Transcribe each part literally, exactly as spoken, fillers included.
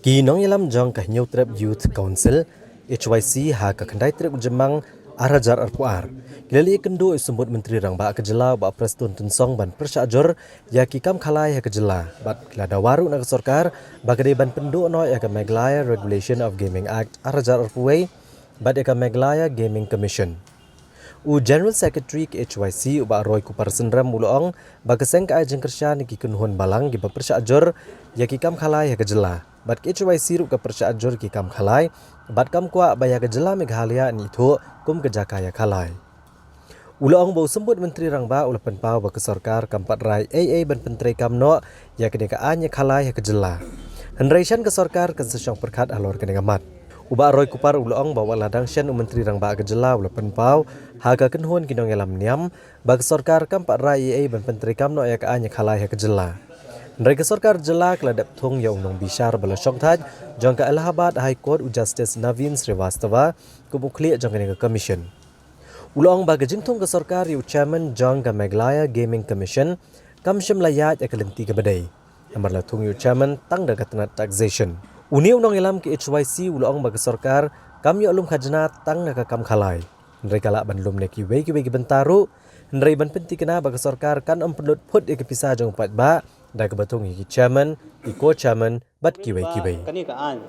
Ki nongïalam jong ka Hynñiewtrep Youth Council, H Y C, ha ka khyndai tarik u Jymmang ar hajar arphew ar, ki la leit ïakynduh ïa u Symbud Myntri Rangbah ka jylla, u Bah Prestone Tynsong, ban pyrshah jur ïa ki kam khalai ha ka jylla, bad ki la dawa ruh na ka sorkar ba ka dei ban pynduh noh ïa ka Meghalaya Regulation of Gaming Act ar hajar arphew wei bad ïa ka Meghalaya Gaming Commission. U General Secretary ka H Y C, u Bah Roy Kupar Synrem, u la ong ba ka seng ka ai jingkyrshan ïa ki kynhun balang kiba pyrshah jur ïa ki kam khalai ha ka jylla, bad ka H Y C ruh ka pyrshah jur ïa ki kam khalai, bad kam kwah ba ïa ka jylla Meghalaya yn ithuh kum ka jaka ïa khalai. U la ong ba u Symbud Myntri Rangbah u la pynpaw ba ka sorkar kam pat rai ei ei ban pyntreikam noh ïa kane ka aiñ ïa khalai ha ka jylla, hynrei shen ka sorkar kan sa shong pyrkhat halor kane ka mat. U Bah Roy Kupar u la ong ba wat la dang shen u Myntri Rangbah ka jylla u la pynpaw ha ka kynhun ki nongïalam niam ba ka sorkar kam pat rai ei ei ban pyntreikam noh ïa ka aiñ ïa khalai ha ka jylla, hynrei ka sorkar jylla ka la dep thung ïa u nongbishar ba la shongthait jong ka Allahabad High Court, u Justice Naveen Srivastava, kum u khlieh jong kane ka commission. U la ong ba ka jingthung ka sorkar ïa u chairman jong ka Meghalaya Gaming Commission kam shym la ïaid ïa ka lynti kaba dei, namar la thung ïa u chairman tang da ka tnat taxation. Une u nongïalam ka H Y C u la ong ba ka sorkar kam ïoh lum khajna tang na ka kam khalai, hynrei ka lah ban lum na kiwei kiwei ki bynta ruh, hynrei ban pynthikna ba ka sorkar kan ym pynlut phut ïa ka pisa jong u paidbah da kaba thung ïa ki chairman, ki co-chairman bad kiwei kiwei. Kane ka aiñ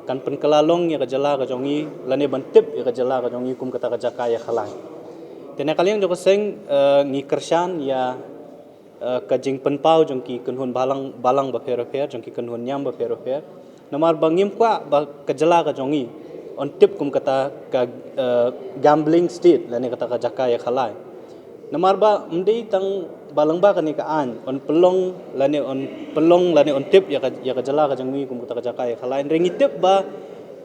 kan pynkylla long ïa ka jylla ka jong ngi lane ban tip ïa ka jylla ka jong ngi kum kata ka jaka ïa khalai. Te na ka liang jong ka seng, eh, ngi kyrshan ïa, eh, ka jingpynpaw jong ki kynhun balang, balang bapher bapher, jong ki kynhun niam bapher bapher. Namar ba ngim kwah ba ka jylla ka jong ngi yn tip kum kata ka, eh, gambling state lane kata ka jaka ïa khalai. Namar ba ym dei tang ba lyngba kane ka aiñ yn pynlong lane yn pynlong lane yn tip ïa ka, ïa ka jylla ka jong ngi kum kata ka jaka ïa khalai, hynrei ngi tip ba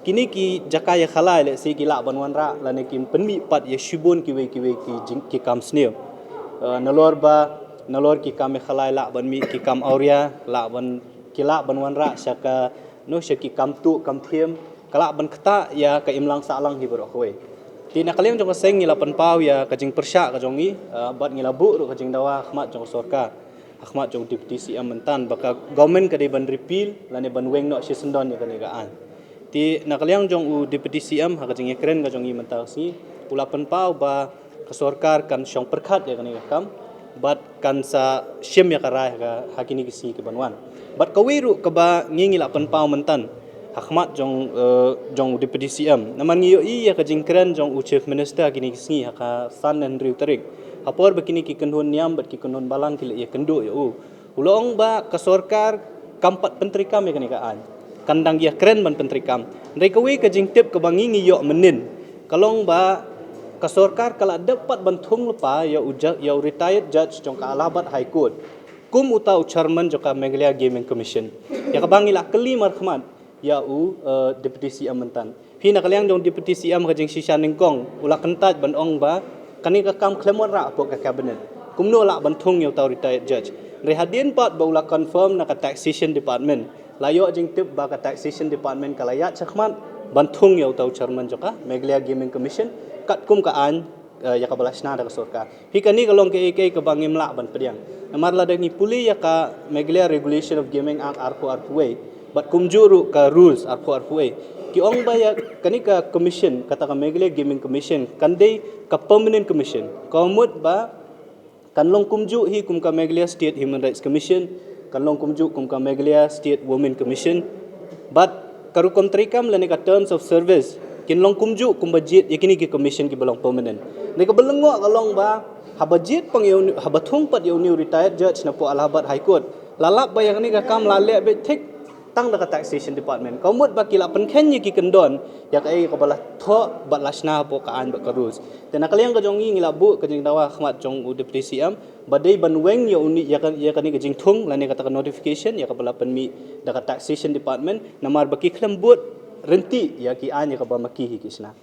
kine ki jaka ïa khalai lehse ki lah ban wanrah lane kin pynmih pat ïa shibun kiwei kiwei ki jing, ki kam sniew. Eh, nalor ba, nalor ki kam ïa khalai lah ban mih ki kam awria, lah ban, ki lah ban wanrah sha ka, no, sha ki kam tuh kam thiem, ka lah ban ktah ïa ka imlang sahlang hi baroh kawei. Te na ka liang jong ka seng ngi la pynpaw ïa ka jingpyrshah ka jong ngi, eh, bad ngi la buh ruh ka jingdawa ha khmat jong ka sorkar, ha khmat jong u Deputy C M mynta, ba ka government ka dei ban repeal lane ban weng noh shisyndon ïa kane ka aiñ. Te na ka liang jong u Deputy C M ha ka jingïakren ka jong ngi mynta ka sngi, u la pynpaw ba ka sorkar kan shong pyrkhat ïa kane ka kam bad kan sa shim ïa ka rai ha, ha kine ki sngi ki ban wan. Bad kawei ruh kaba ngi, ngi la pynpaw mynta ha khmat jong, eh, jong u Deputy C M, namar ngi ïohi ïa ka jingkren jong u Chief Minister ha kine ki sngi ha ka san ne hynriew tarik, ha por ba kine ki kynhun niam bad ki kynhun balang ki la ïakynduh ïa u. U la ong ba ka sorkar kam pat pyntreikam ïa kane ka aiñ, kan dang ïakren ban pyntreikam. Hynrei kawei ka jingtip kaba ngi ngi ïoh mynnin ka long ba ka sorkar ka la dep pat ban thung lypa ïa u ju-, ïa u retired judge jong ka Allahabad High Court kum uta u chairman jong ka Meghalaya Gaming Commission, ïa kaba ngi la kylli markhmat ïa u, eh, Deputy C M mynta. Phi, na ka liang jong Deputy C M ha ka jingshisha nyngkong u la kyntait ban ong ba kane ka kam khlem wanrah hapoh ka cabinet, kumno lah ban thung ïa uta u retired judge. Hynrei hadien pat ba u la confirm na ka Taxation Department, la ïoh jingtip ba ka Taxation Department ka la ïaid shakhmat ban thung ïa uta u chairman jong ka Meghalaya Gaming Commission katkum ka aiñ, eh, ïa kaba la shna da ka sorkar. Phi, kane ka long kaei kaei kaba ngim lah ban pdiang. Namar lada ngi pule ïa ka Meghalaya Regulation of Gaming Act arphew arphew wei bad kumjuh ruh ka rules arphew arphew wei, ki ong ba ïa kane ka commission, kata ka Meghalaya Gaming Commission, kan dei ka permanent commission. Ka mut ba kan long kumjuh hi kum ka Meghalaya State Human Rights Commission, kan long kumjuh kum ka Meghalaya State Women Commission. Bad ka rukom treikam lane ka terms of service kin long kumjuh kumba jied ïa kine ki commission kiba long permanent. Hynrei kaba lyngngoh ka long ba haba jied pang ïa u, haba thung pat ïa une u retired judge napoh Allahabad High Court, la lap ba ïa kane ka kam la leh beit thik tang da ka Taxation Department. Ka mut ba ki la pynkheiñ ïa ki kyndon ïa kaei kaba la thoh bad la shna hapoh ka aiñ bad ka rules. Te na ka liang ka jong ngi, ngi la buh ka jingdawa ha khmat jong u Deputy C M ba dei ban weng ïa une, ïa ka, ïa kane ka jingthung lane kata ka notification ïa kaba la pynmih da ka Taxation Department, namar ba ki khlem bud ryntih ïa ki aiñ ïa kaba ma ki hi ki shna.